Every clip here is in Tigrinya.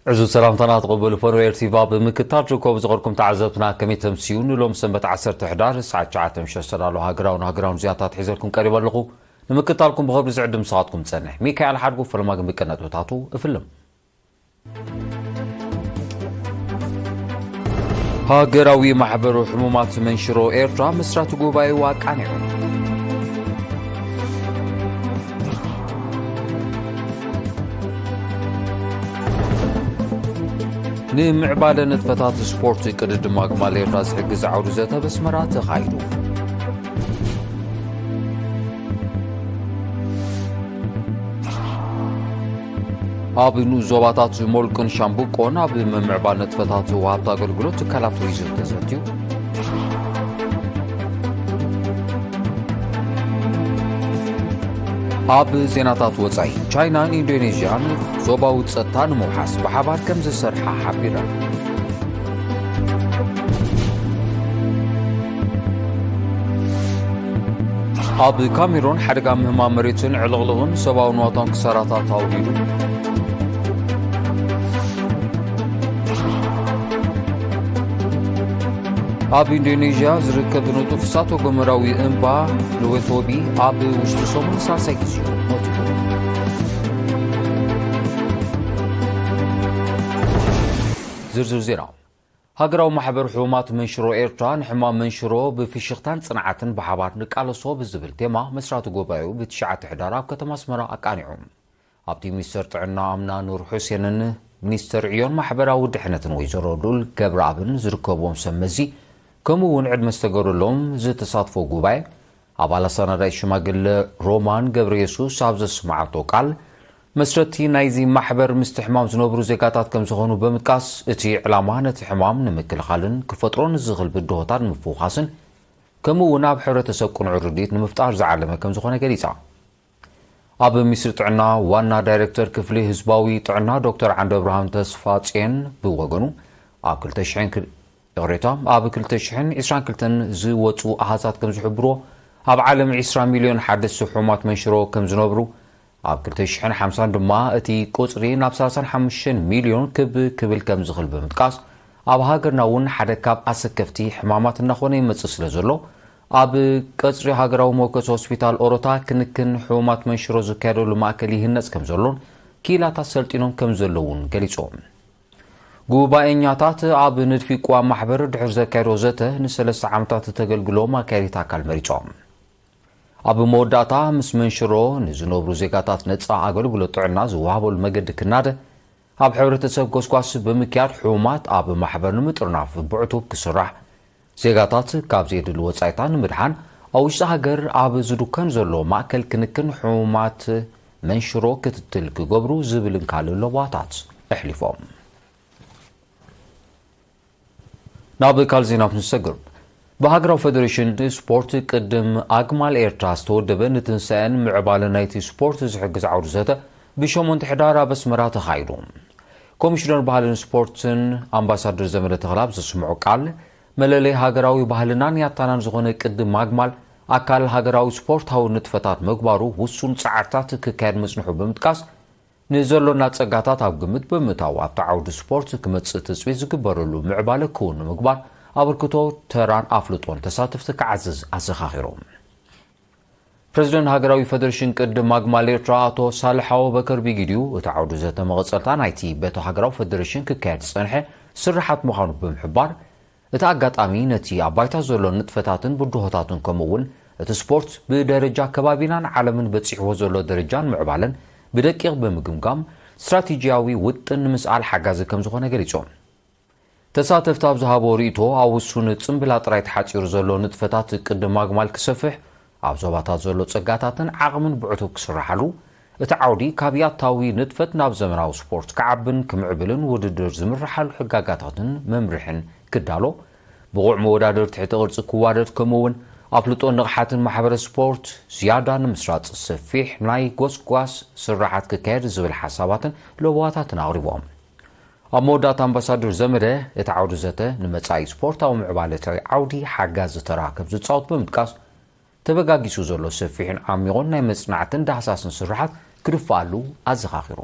ዕዙዝ ሰላምታና ተቐበሉ። ፈነወ ኤርቲቪ ብምክትታል ትርከቡ ዝቐርኩም ተዓዘብትና ከመይ ተምስዩ? ንሎም ሰንበት ዓሰርተ ሕዳር ሰዓት ትሽዓተ ምሸት ዝተዳለዉ ሃገራውን ሃገራውን ዜናታት ሒዘልኩም ቀሪበ ኣለኹ። ንምክትታልኩም ብኸብሪ ዝዕድም ንስኻትኩም ጸንሕ። ሚካኤል ሓድጉ ፈለማ ግን ብቀ ነጥብታቱ እፍልም። ሃገራዊ ማሕበሩ ሕሙማት መንሽሮ ኤርትራ መስራቲ ጉባኤኡ ኣቃኒዑ። ንምዕባለ ንጥፈታት ስፖርት ቅድድም ኣግማል ኤርትራ ዝሕግዝ ዓውዲ ዘተ በስመራ ተኻይዱ። ኣብ ንኡስ ዞባታት ሞልቅን ሻምብቆን ኣብ ምምዕባል ንጥፈታት ወሃብቲ ኣገልግሎት ትካላት ቱሪዝም ተዘትዩ። ኣብ ዜናታት ወጻኢ፣ ቻይናን ኢንዶኔዥያን ዞባዊ ጸጥታ ንምውሓስ ብሓባር ከም ዝሰርሓ ሓቢረን። ኣብ ካሜሮን ሓደጋ ምህማም መሬትን ዕልቕልቕን ሰብኣዊ ንዋታውን ክሳራታት ኣውሪዱ። ኣብ ኢንዶኔዥያ ዝርከብ ንጡፍ እሳተ ጎመራዊ እምባ ሉዌቶቢ ኣብ ውሽጢ ሰሙን ሳልሳይ ግዜኡ ሞቲቱ። ዝርዝር ዜና። ሃገራዊ ማሕበር ሕሙማት መንሽሮ ኤርትራ ንሕማም መንሽሮ ብፍሽኽታን ጽንዓትን ብሓባር ንቃለሶ ብዝብል ቴማ መስራቲ ጉባኤኡ ብትሽዓተ ሕዳር ኣብ ከተማ ኣስመራ ኣቃኒዑ። ኣብቲ ሚኒስተር ጥዕና ኣምና ኑር ሑሴንን ሚኒስተር ዕዮን ማሕበራዊ ድሕነትን ወይዘሮ ሉል ገብረኣብን ዝርከብዎም ሰብ መዚ ከምኡ እውን ዕድመ ዝተገብረሎም ዝተሳትፎ ጉባኤ ኣባል ኣሰናዳኢት ሽማግለ ሮማን ገብረ የሱስ ኣብ ዘስምዓቶ ቃል፣ መስረቲ ናይዚ ማሕበር ምስቲ ሕማም ዝነብሩ ዜጋታት ከም ዝኾኑ ብምጥቃስ፣ እቲ ዕላማ ነቲ ሕማም ንምክልኻልን ክፈጥሮ ንዝኽእል ብድሆታት ንምፍውኻስን ከምኡ እውን ኣብ ሕብረተሰብ ቅኑዕ ርድኢት ንምፍጣር ዝዓለመ ከም ዝኾነ ገሊጻ። ኣብ ሚኒስትሪ ጥዕና ዋና ዳይሬክተር ክፍሊ ህዝባዊ ጥዕና ዶክተር ዓንደብርሃን ተስፋጽዮን ብወገኑ፣ ኣብ ክልተ ሽሕን ክል-፣ ይቕሬታ፣ ኣብ ክልተ ሽሕን ዕስራን ክልተን ዝወጹ ኣሃዛት ከም ዝሕብርዎ፣ ኣብ ዓለም ዕስራ ሚልዮን ሓደስቲ ሕሙማት መንሽሮ ከም ዝነብሩ፣ ኣብ ክልተ ሽሕን ሓምሳን ድማ እቲ ቁጽሪ ናብ ሰላሳን ሓሙሽተን ሚልዮን ክብ ክብል ከም ዝኽእል ብምጥቃስ፣ ኣብ ሃገርና እውን ሓደ ካብ ኣሰከፍቲ ሕማማት እናኾነ ይመጽእ ስለ ዘሎ፣ ኣብ ቀጽሪ ሃገራዊ መወከሲ ሆስፒታል ኦሮታ ክንክን ሕሙማት መንሽሮ ዝካየደሉ ማእከል ይህነጽ ከም ዘሎን ክኢላታት ሰልጢኖም ከም ዘለዉን ገሊጾም። ጉባኤኛታት ኣብ ንድፊ ቅዋም ማሕበር ድሕሪ ዘካየዶ ዘተ ንሰለስተ ዓመታት እተገልግሎ ማካየዲት ኣካል መሪጾም። ኣብ መወዳእታ ምስ መንሽሮ ንዝነብሩ ዜጋታት ነጻ ኣገልግሎት ጥዕና ዝወሃበሉ መገዲ ክናደ፣ ኣብ ሕብረተሰብ ጎስጓስ ብምክያድ ሕሙማት ኣብ ማሕበር ንምጥርናፍ ብዕቱብ ክስራሕ፣ ዜጋታት ካብ ዘየድሊ ወጻኢታት ንምድሓን ኣብ ውሽጢ ሃገር ኣብ ዝድከን ዘሎ ማእከል ክንክን ሕሙማት መንሽሮ ክትትል ክገብሩ ዝብልን ካልእ ለዋታት ኣሕሊፎም። ናብ ካልእ ዜና ክንሰግር። ብሃገራዊ ፈደሬሽን ስፖርት ቅድም ኣግማል ኤርትራ ዝተወደበ ንትንሳኤን ምዕባለን ናይቲ ስፖርት ዝሕግዝ ዓውዲ ዘተ ብሸሞንተ ሕዳር ኣብ ኣስመራ ተኻይዱ። ኮሚሽነር ባህልን ስፖርትን ኣምባሳደር ዘመደ ተኽለ ኣብ ዘስምዖ ቃል፣ መለለይ ሃገራዊ ባህልናን ያታናን ዝኾነ ቅድም ኣግማል ኣካል ሃገራዊ ስፖርታዊ ንጥፈታት ምግባሩ ውሱን ጻዕርታት ክካየድ ምጽንሑ ብምጥቃስ፣ ንዘሎና ጸጋታት ኣብ ግምት ብምእታው ኣብቲ ዓውዲ ስፖርት ክመጽእ ትጽቢት ዝግበረሉ ምዕባለ ክውን ንምግባር ኣበርክቶ፣ ተራን ኣፍልጦን ተሳተፍቲ ክዓዝዝ ኣዘኻኺሮም። ፕረዚደንት ሃገራዊ ፈደሬሽን ቅድም ኣግማል ኤርትራ ኣቶ ሳልሕ ኣቡበከር ብጊዲኡ፣ እቲ ዓውዲ ዘተ መቐጸልታ ናይቲ በቲ ሃገራዊ ፈደሬሽን ክካየድ ዝጸንሐ ስርሓት ምዃኑ ብምሕባር፣ እቲ ኣጋጣሚ ነቲ ኣብ ባይታ ዘሎ ንጥፈታትን ብድሆታትን ከምኡ እውን እቲ ስፖርት ብደረጃ ከባቢናን ዓለምን በጺሕዎ ዘሎ ደረጃን ምዕባለን ብደቂቕ ብምግምጋም ስትራቴጂያዊ ውጥን ንምስኣል ሓጋዚ ከም ዝኾነ ገሊጾም። ተሳተፍቲ ኣብ ዝሃቦ ርእይቶ፣ ኣብ ውሱን ጽምብላ ጥራይ ተሓጺሩ ዘሎ ንጥፈታት ቅድም ኣግማል ክሰፍሕ፣ ኣብ ዞባታት ዘሎ ጸጋታትን ዓቕምን ብዕቱብ ክስራሓሉ፣ እቲ ዓውዲ ካብ ያታዊ ንጥፈት ናብ ዘመናዊ ስፖርት ክዓብን ክምዕብልን ውድድር ዝምርሓሉ ሕጋጋታትን መምርሕን ክዳሎ፣ ብቑዕ መወዳደርቲ ትሕቲ ቅርጺ ክዋደድ፣ ከምኡ እውን ኣፍልጦን ንቕሓትን ማሕበረ ስፖርት ዝያዳ ንምስራጽ ሰፊሕ ናይ ጎስጓስ ስራሓት ክካየድ ዝብል ሓሳባትን ለበዋታትን ኣቕሪቦም። ኣብ መወዳእታ ኣምባሳደር ዘመደ፣ እቲ ዓውዲ ዘተ ንመጻኢ ስፖርታዊ ምዕባለ እቲ ዓውዲ ሓጋዚ ተራ ከም ዝጻወት ብምጥቃስ፣ ተበጋጊሱ ዘሎ ሰፊሕን ዓሚቑን ናይ መጽናዕትን ዳህሳስን ስርሓት ክድፍኣሉ ኣዘኻኺሩ።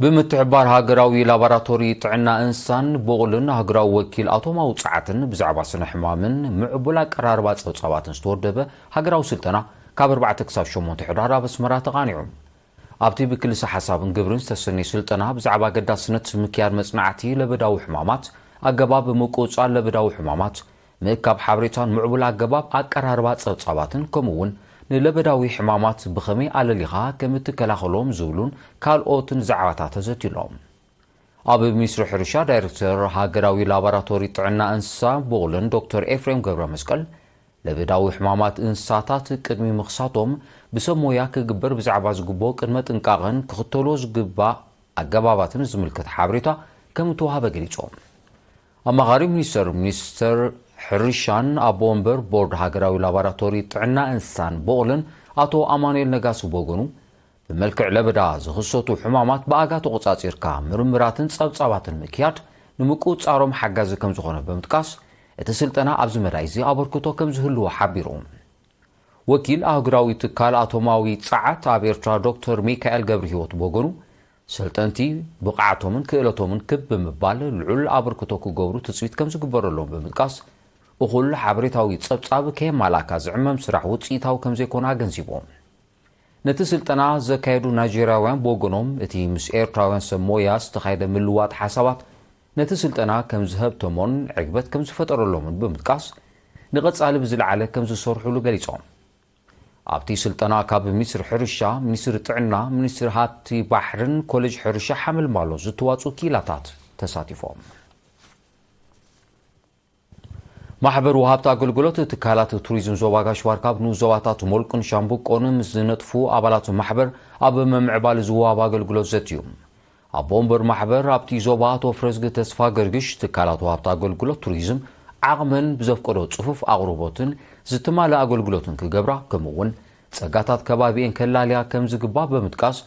ብምትሕባር ሃገራዊ ላቦራቶሪ ጥዕና እንስሳን ብቑልን ሃገራዊ ወኪል ኣቶማዊ ጸዓትን ብዛዕባ ስነ ሕማምን ምዕቡል ኣቀራርባ ጸብጻባትን ዝተወደበ ሃገራዊ ስልጠና ካብ ኣርባዕተ ክሳብ ሸሞንተ ሕዳር ኣብ ኣስመራ ተቓኒዑ። ኣብቲ ብክልሰ ሓሳብን ግብርን ዝተሰነየ ስልጠና ብዛዕባ ኣገዳስነት ምክያድ መጽናዕቲ ለበዳዊ ሕማማት፣ ኣገባብ ምቁጻር ለበዳዊ ሕማማት፣ ምእካብ ሓበሬታን ምዕቡል ኣገባብ ኣቀራርባ ጸብጻባትን ከምኡ እውን ንለበዳዊ ሕማማት ብኸመይ ኣለሊኻ ከም እትከላኸሎም ዝብሉን ካልኦትን ዛዕባታት ተዘትዩሎም። ኣብ ሚኒስትሪ ሕርሻ ዳይሬክተር ሃገራዊ ላቦራቶሪ ጥዕና እንስሳ ብቑልን ዶክተር ኤፍሬም ገብረ መስቀል ለበዳዊ ሕማማት እንስሳታት ቅድሚ ምኽሳቶም ብሰብ ሞያ ክግበር ብዛዕባ ዝግብኦ ቅድመ ጥንቃቐን ክኽተሎ ዝግባእ ኣገባባትን ዝምልከት ሓበሬታ ከም እተዋሃበ ገሊጾም። ኣማኻሪ ሚኒስተር ሚኒስተር ሕርሻን ኣቦ ወንበር ቦርድ ሃገራዊ ላቦራቶሪ ጥዕና እንስሳን በቑልን ኣቶ ኣማኑኤል ነጋሲ ብወገኑ ብመልክዕ ለበዳ ዝኽሰቱ ሕማማት ብኣጋ ተቖጻጺርካ ምርምራትን ጸብጻባትን ምክያድ ንምቁጽጻሮም ሓጋዚ ከም ዝኾነ ብምጥቃስ እቲ ስልጠና ኣብዚ መዳይ እዚ ኣበርክቶ ከም ዝህልዎ ሓቢሩ። ወኪል ኣህጉራዊ ትካል ኣቶማዊ ጸዓት ኣብ ኤርትራ ዶክተር ሚካኤል ገብረ ህይወት ብወገኑ ሰልጠንቲ ብቕዓቶምን ክእለቶምን ክብ ብምባል ልዑል ኣበርክቶ ክገብሩ ትጽቢት ከም ዝግበረሎም ብምጥቃስ እኹል ሓበሬታዊ ጸብጻብ ከየማላእካ ዝዕመም ስራሕ ውጽኢታዊ ከም ዘይኮነ ኣገንዚቦም። ነቲ ስልጠና ዘካየዱ ናይጀርያውያን ብወገኖም እቲ ምስ ኤርትራውያን ሰብ ሞያ ዝተኻየደ ምልዋጥ ሓሳባት ነቲ ስልጠና ከም ዝሀብተሞን ዕግበት ከም ዝፈጠረሎምን ብምጥቃስ ንቐጻሊ ብዝለዓለ ከም ዝሰርሑሉ ገሊጾም። ኣብቲ ስልጠና ካብ ሚኒስትሪ ሕርሻ፣ ሚኒስትሪ ጥዕና፣ ሚኒስትሪ ሃብቲ ባሕርን ኮሌጅ ሕርሻ ሓመልማሎ ዝተዋጽኡ ክኢላታት ተሳቲፎም። ማሕበር ወሃብቲ ኣገልግሎት ትካላት ቱሪዝም ዞባ ጋሽ ባርካ ኣብ ንኡስ ዞባታት ሞልቁን ሻምብቆን ምስ ዝነጥፉ ኣባላት ማሕበር ኣብ ምምዕባል ዝወሃብ ኣገልግሎት ዘትዩ። ኣቦ ወንበር ማሕበር ኣብቲ ዞባ ኣቶ ፍረዝጊ ተስፋ ገርግሽ ትካላት ወሃብቲ ኣገልግሎት ቱሪዝም ዓቕመን ብዘፍቀዶ ጽፉፍ ኣቕርቦትን ዝተማልአ ኣገልግሎትን ክገብራ ከምኡ እውን ጸጋታት ከባቢኤን ከላልያ ከም ዝግባእ ብምጥቃስ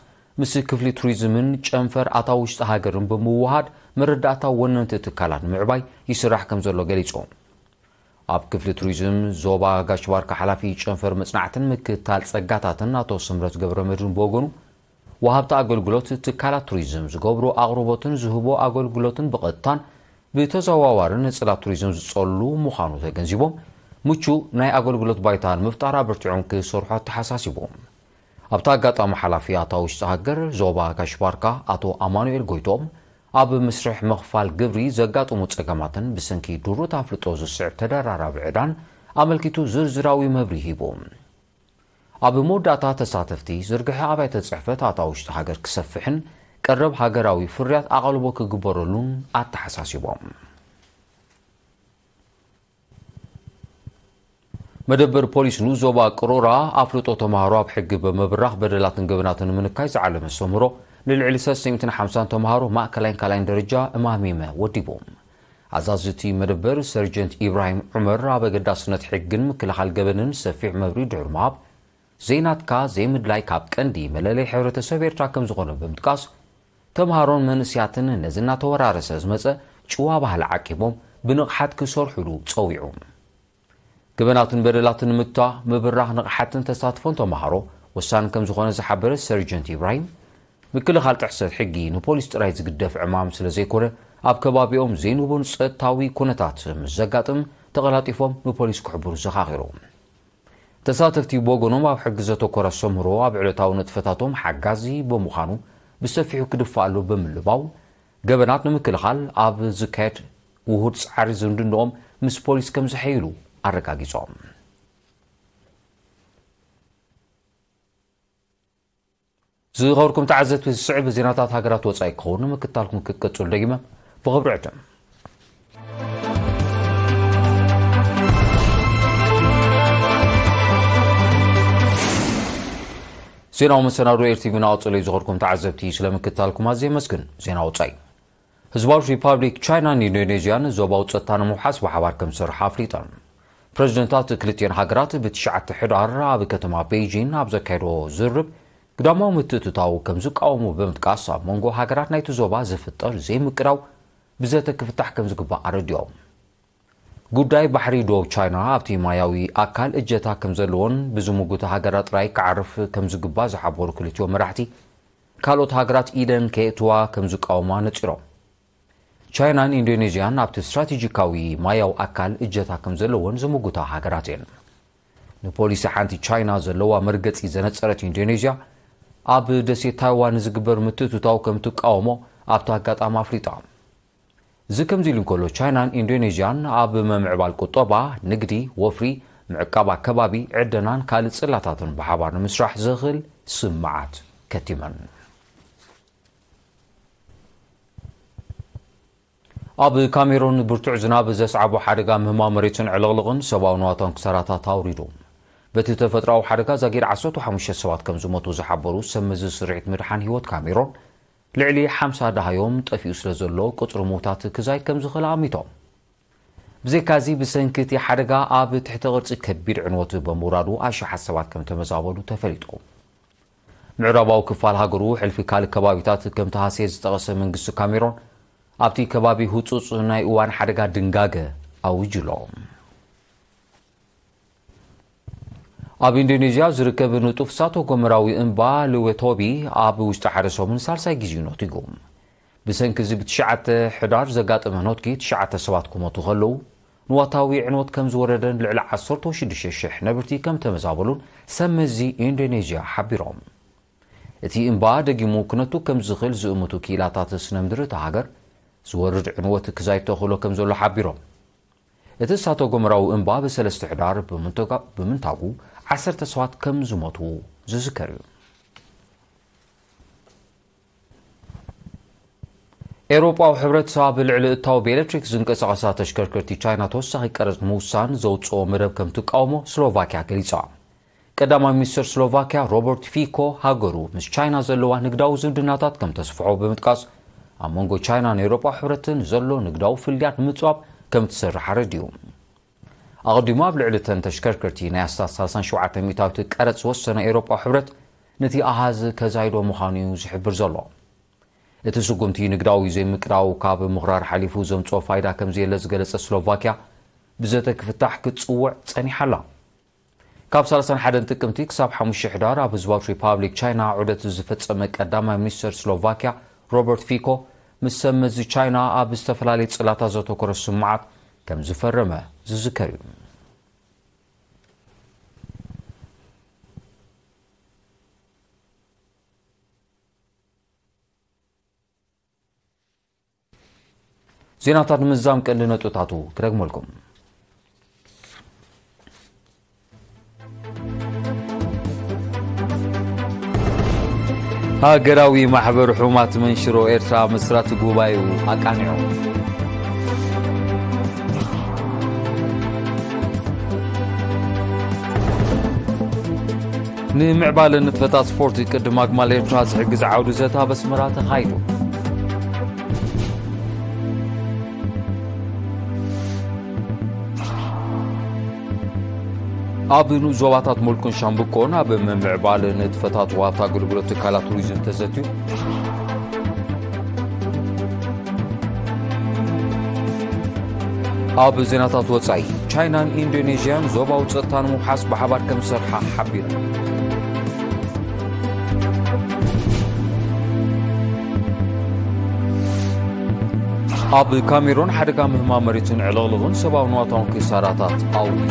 ምስ ክፍሊ ቱሪዝምን ጨንፈር ኣታ ውሽጢ ሃገርን ብምውሃድ መረዳእታ ወነንቲ ትካላት ንምዕባይ ይስራሕ ከም ዘሎ ገሊጾም። ኣብ ክፍሊ ቱሪዝም ዞባ ጋሽ ባርካ ሓላፊ ጨንፈር መጽናዕትን ምክትታል ጸጋታትን ኣቶ ስምረት ገብረ መድህን ብወገኑ ወሃብቲ ኣገልግሎት ትካላት ቱሪዝም ዝገብሮ ኣቕርቦትን ዝህቦ ኣገልግሎትን ብቐጥታን ብተዘዋዋርን ጽላት ቱሪዝም ዝጸሉ ምዃኑ ተገንዚቦም ምቹ ናይ ኣገልግሎት ባይታ ንምፍጣር ኣበርቲዖም ክሰርሑ ኣተሓሳሲቦም። ኣብቲ ኣጋጣሚ ሓላፊ ኣታ ውሽጢ ሃገር ዞባ ጋሽ ባርካ ኣቶ ኣማኑኤል ጎይቶም ኣብ ምስርሕ ምኽፋል ግብሪ ዘጋጥሙ ጸገማትን ብሰንኪ ድሩት ኣፍልጦ ዝስዕብ ተደራራቢ ዕዳን ኣመልኪቱ ዝርዝራዊ መብርሂ ሂቡ። ኣብ መወዳእታ ተሳተፍቲ ዝርግሐ ኣብያተ ጽሕፈት ኣታ ውሽጢ ሃገር ክሰፍሕን ቀረብ ሃገራዊ ፍርያት ኣቓልቦ ክግበረሉን ኣተሓሳሲቦም። መደበር ፖሊስ ንኡስ ዞባ ቅሮራ ኣፍልጦ ተምሃሮ ኣብ ሕጊ ብምብራኽ በደላትን ገበናትን ንምንካይ ዝዓለመ ኣስተምህሮ ንልዕሊ ሰለስተ ሚእትን ሓምሳን ተምሃሮ ማእከላይን ካልኣይን ደረጃ እማሚመ ወዲቡ። ኣዛዚ እቲ መደበር ሰርጀንት ኢብራሂም ዑመር ኣብ ኣገዳስነት ሕግን ምክልኻል ገበንን ሰፊሕ መብርሂ ድሕሪ ምሃብ ዘይናትካ ዘይምድላይ ካብ ቀንዲ መለለይ ሕብረተሰብ ኤርትራ ከም ዝኾነ ብምጥቃስ ተምሃሮን መንእስያትን ነዚ እናተወራረሰ ዝመጸ ጭዋ ባህሊ ዓቂቦም ብንቕሓት ክሰርሑሉ ጸዊዑ። ገበናትን በደላትን ንምግታ ምብራኽ ንቕሓትን ተሳትፎን ተምሃሮ ወሳኒ ከም ዝኾነ ዝሓበረ ሰርጀንት ኢብራሂም ምክልኻል ጥሕሰት ሕጊ ንፖሊስ ጥራይ ዝግደፍ ዕማም ስለ ዘይኮነ ኣብ ከባቢኦም ዘይንቡር ጸጥታዊ ኩነታት ምስ ዘጋጥም ተቐላጢፎም ንፖሊስ ክሕብሩ ዘኻኺሩ። ተሳተፍቲ ብወገኖም ኣብ ሕጊ ዘተኮረ ኣስተምህሮ ኣብ ዕለታዊ ንጥፈታቶም ሓጋዚ ብምዃኑ ብሰፊሑ ክድፋኣሉ ብምልባው ገበናት ንምክልኻል ኣብ ዝካየድ ውሁድ ጻዕሪ ዝምድንኦም ምስ ፖሊስ ከም ዘሐይሉ ኣረጋጊጾም። ዝኸበርኩም ተዓዘብቲ ዝስዕብ ዜናታት ሃገራት ወጻኢ ክኸውን ንምክታልኩም ክቅጽሉ ደጊመ ብኽብሪ ዕድም። ዜናዊ መሰናዶ ኤርቲቪ ናቐጸሉ እዩ። ዝኸበርኩም ተዓዘብቲ ስለምክታልኩም ኣዝየ የመስግን። ዜና ወጻኢ። ህዝባዊ ሪፓብሊክ ቻይናን ኢንዶኔዥያን ዞባዊ ጸጥታ ንምውሓስ ብሓባር ከም ዝሰርሓ ኣፍሊጠን። ፕረዚደንታት ክልቲኤን ሃገራት ብትሽዓተ ሕዳር ኣብ ከተማ ቤይጂን ኣብ ዘካየዶ ዝርርብ ግዳማዊ ምትእትታው ከም ዝቃወሙ ብምጥቃስ ኣብ መንጎ ሃገራት ናይቲ ዞባ ዝፍጠር ዘይምቅዳው ብዘተ ክፍታሕ ከም ዝግባእ ኣረዲኦም። ጉዳይ ባሕሪ ዶብ ቻይና ኣብቲ ማያዊ ኣካል እጀታ ከም ዘለዎን ብዝምጉታ ሃገራት ጥራይ ክዓርፍ ከም ዝግባእ ዝሓበሩ ክልቲኦም መራሕቲ ካልኦት ሃገራት ኢደን ከየእትዋ ከም ዝቃወማ ነጺሮም። ቻይናን ኢንዶኔዥያን ኣብቲ ስትራቴጂካዊ ማያዊ ኣካል እጀታ ከም ዘለወን ዝምጉታ ሃገራት እየን። ንፖሊሲ ሓንቲ ቻይና ዘለዋ መርገጺ ዘነጸረት ኢንዶኔዥያ፣ ኣብ ደሴት ታይዋን ንዝግበር ምትእትታው ከም ትቃወሞ ኣብቲ ኣጋጣሚ ኣፍሊጣ። እዚ ከምዚ ኢሉ እንከሎ፣ ቻይናን ኢንዶኔዥያን ኣብ ምምዕባል ቁጠባ፣ ንግዲ፣ ወፍሪ፣ ምዕቃብ ኣከባቢ፣ ዕደናን ካልእ ጽላታትን ብሓባር ንምስራሕ ዘኽእል ስምምዓት ከቲመን። ኣብ ካሜሮን ብርቱዕ ዝናብ ዘስዓቦ ሓደጋ ምህማም መሬትን ዕልቕልቕን ሰብኣዊ ንዋታውን ክሳራታት ኣውሪዱ። በቲ ተፈጥሮኣዊ ሓደጋ ዛጊድ ዓሰርተ ሓሙሽተ ሰባት ከም ዝሞቱ ዝሓበሩ ሰብ መዚ ስርዒት ምድሓን ህይወት ካሜሮን፣ ልዕሊ ሓምሳ ደሃዮም ጠፊኡ ስለ ዘሎ፣ ቁጽሪ ምዉታት ክዛይድ ከም ዝኽእል ኣሚቶም። ብዘይካዚ፣ ብሰንኪ እቲ ሓደጋ ኣብ ትሕቲ ቅርጺ ከቢድ ዕንወት ብምውራዱ ኣሽሓት ሰባት ከም ተመዛበሉ ተፈሊጡ። ምዕራባዊ ክፋል ሃገሩ ሕልፊ ካልእ ከባቢታት ከም ተሃስየ ዝጠቐሰ መንግስቲ ካሜሮን፣ ኣብቲ ከባቢ ህጹጽ ናይ እዋን ሓደጋ ድንጋገ ኣዊጁ ኣሎ። ኣብ ኢንዶኔዥያ ዝርከብ ንጡፍ እሳተ ጎመራዊ እምባ ሉዌቶቢ ኣብ ውሽጢ ሓደ ሰሙን ሳልሳይ ግዜኡ ነቲጉ። ብሰንኪ እዚ ብትሽዓተ ሕዳር ዘጋጠመ ኖትጊ ትሽዓተ ሰባት ክሞቱ ከለዉ፣ ንዋታዊ ዕንወት ከም ዝወረደን ልዕሊ ዓሰርተ ሽዱሽተ ሽሕ ነብርቲ ከም ተመዛበሉን ሰብ መዚ ኢንዶኔዥያ ሓቢሮም። እቲ እምባ ደጊሙ ክነቱ ከም ዝኽእል ዝእምቱ ክኢላታት ስነ ምድሪ እታ ሃገር፣ ዝወርድ ዕንወት ክዛይድ ተኽእሎ ከም ዘሎ ሓቢሮም። እቲ እሳተ ጎመራዊ እምባ ብሰለስተ ሕዳር ብምንተጋ-፣ ብምንታጉ ዓሰርተ ሰባት ከም ዝሞቱ ዝዝከር እዩ። ኤውሮጳዊ ሕብረት ኣብ ልዕሊ እታው ብኤሌክትሪክ ዝንቀሳቐሳ ተሽከርከርቲ ቻይና ተወሳኺ ቀረጽ ምውሳን ዘውጽኦ መደብ ከም ትቃወሞ ስሎቫኪያ ገሊጻ። ቀዳማይ ሚኒስትር ስሎቫኪያ ሮበርት ፊኮ፣ ሃገሩ ምስ ቻይና ዘለዋ ንግዳዊ ዝምድናታት ከም ተስፍሖ ብምጥቃስ፣ ኣብ መንጎ ቻይናን ኤውሮጳዊ ሕብረትን ዘሎ ንግዳዊ ፍልልያት ንምጽባብ ከም ትሰርሕ ኣረዲኡ። ኣቐዲሙ ኣብ ልዕሊ እተን ተሽከርከርቲ ናይ ኣስታት ሰላሳን ሸውዓተ ሚእታዊት ቀረጽ ዝወሰነ ኤውሮጳዊ ሕብረት፣ ነቲ ኣሃዝ ከዛይዶ ምዃኑ እዩ ዝሕብር ዘሎ። እቲ ስጉምቲ ንግዳዊ ዘይምቅዳው ካብ ምኽራር ሓሊፉ ዘምጽኦ ፋይዳ ከም ዘየለ ዝገለጸ ስሎቫኪያ፣ ብዘተ ክፍታሕ ክትጽውዕ ጸኒሓ ኣላ። ካብ ሰላሳን ሓደን ጥቅምቲ ክሳብ ሓሙሽተ ሕዳር ኣብ ህዝባዊት ሪፓብሊክ ቻይና ዑደት ዝፈጸመ ቀዳማይ ሚኒስተር ስሎቫኪያ ሮበርት ፊኮ፣ ምስ ሰብ መዚ ቻይና ኣብ ዝተፈላለዩ ጽላታት ዘተኮረ ስምምዓት ከም ዝፈረመ ዝዝከር እዩ። ዜናታት ንምዝዛም ቀንዲ ነጥብታቱ ክደግመልኩም። ሃገራዊ ማሕበር ሕሙማት መንሽሮ ኤርትራ መስራቲ ጉባኤኡ ኣቃኒዑ። ንምዕባለ ንጥፈታት ስፖርት ቅድም ኣግማል ኤርትራ ዝሕግዝ ዓውዲ ዘተ ኣብ ኣስመራ ተኻይዱ። ኣብ ንኡስ ዞባታት ሙልኩን ሻምብቆን ኣብ ምምዕባል ንጥፈታት ወሃብቲ ኣገልግሎት ትካላት ቱሪዝም ተዘትዩ። ኣብ ዜናታት ወጻኢ፣ ቻይናን ኢንዶኔዥያን ዞባዊ ጸጥታ ንምውሓስ ብሓባር ከም ዝሰርሓ ሓቢረን። ኣብ ካሜሮን ሓደጋ ምህማም መሬትን ዕልቕልቕን ሰብኣዊ ንዋታውን ክሳራታት ኣውሪዱ።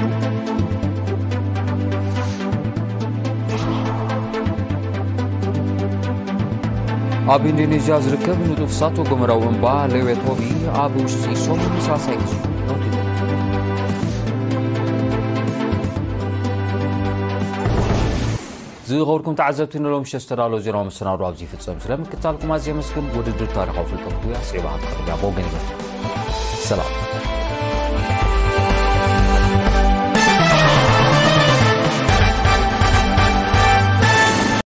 ኣብ ኢንዶኔዥያ ዝርከብ ንጡፍ እሳተ ጎመራዊ እምባ ሌዌቶቢ ኣብ ውሽጢ ሰሙን ሳልሳይ ግዜ ነቲጉ። ዝኸበርኩም ተዓዘብቲ፣ ንሎምሸ ዝተዳለወ ዜናዊ መሰናዶ ኣብዚ ይፍጸም። ስለ ምክትታልኩም ኣዝየ የመስግን። ውድድር ታሪኻዊ ፍልጠት ጉያ ስዒባ ክትቀርብ እያ። ብወገን ይበል ሰላም።